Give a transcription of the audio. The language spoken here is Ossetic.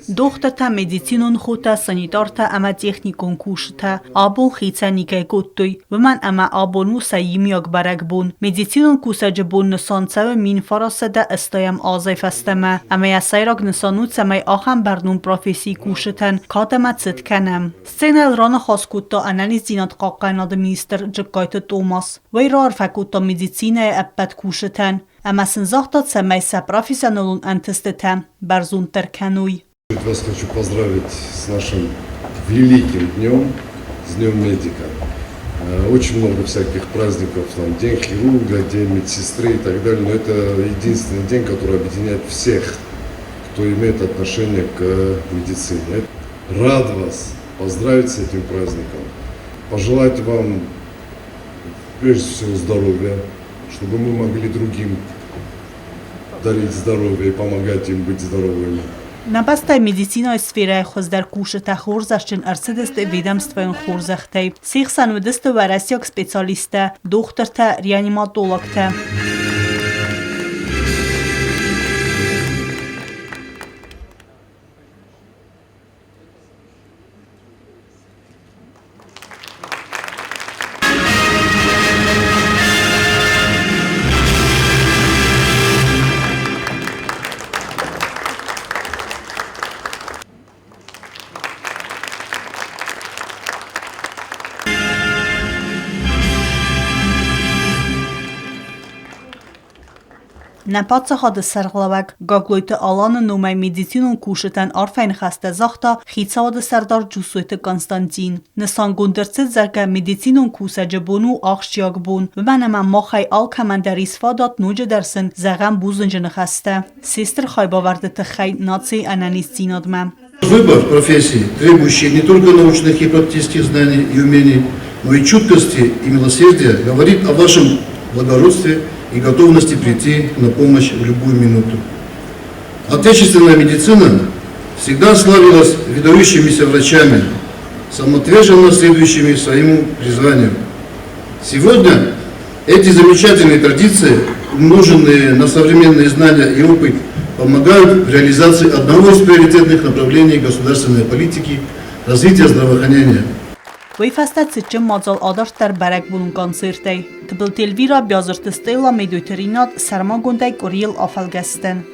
Дохтыртӕ, медицинон хотӕ, санитартӕ ӕмӕ техникон кусджытӕ абон хицӕн никӕй кодтой, уымӕн ӕмӕ абон у сӕ иумиаг бӕрӕгбон. Медицинон кусӕджы бон нысан цӕуы 1980 азӕй фӕстӕмӕ, ӕмӕ йӕ сӕйраг нысан у, цӕмӕй ахӕм бӕрнон профессийы кусджытӕн кад ӕмӕ цыт кӕнӕм. Сценӕйыл раныхас кодта ӕнӕниздзинад хъахъхъӕнынады министр Джыккайты Томас. Уый раарфӕ кодта медицинӕйы ӕппӕт кусджытӕн, ӕмӕ сын загъта, цӕмӕй сӕ профессионалон ӕнтыстытӕ бӕрзонддӕр кӕной. Вас хочу поздравить с нашим великим днем, с Днем медика. Очень много всяких праздников, там День хирурга, День медсестры и так далее, но это единственный день, который объединяет всех, кто имеет отношение к медицине. Рад вас поздравить с этим праздником, пожелать вам прежде всего здоровья, чтобы мы могли другим дарить здоровье и помогать им быть здоровыми. Нӕ бӕстӕйы медицинӕйы сферӕйы хуыздӕр кусджытӕ хорзӕхджын ӕрцыдысты ведомствӕйон хорзӕхтӕй. Се хсӕн уыдысты уӕрӕсейаг специалисттӕ, дохтыртӕ, реаниматологтӕ. Нӕ паддзахады сӕргълӕууӕг Гаглойты Аланы номӕй медицинон кусджытӕн арфӕйы ныхӕстӕ загъта хицауады сӕрдар Джусойты Константин. Нысангонд ӕрцыд, зӕгъгӕ, медицинон кусӕджы бон у ахсджиаг бон, уымӕн ӕмӕ махӕй алкӕмӕн дӕр ис фадат ноджыдӕр сын зӕгъӕм бузныджы ныхӕстӕ се стыр хайбавӕрды тыххӕй нацийы ӕнӕниздзинадмӕ. Выбор профессии, требующий не только научных и практических знаний и умений, но и чуткости и милосердия, говорит о вашем благородстве и готовности прийти на помощь в любую минуту. Отечественная медицина всегда славилась выдающимися врачами, самоотверженно следующими своему призванию. Сегодня эти замечательные традиции, умноженные на современные знания и опыт, помогают в реализации одного из приоритетных направлений государственной политики – развития здравоохранения. Уый фӕстӕ цытджын мадзал адарддӕр бӕрӕгбонон концертӕй. Тыбылты Эльвира, Биазырты Стелла, Медойты Ринат сӕрмагондӕй къуырийыл афӕлгӕсдзӕн.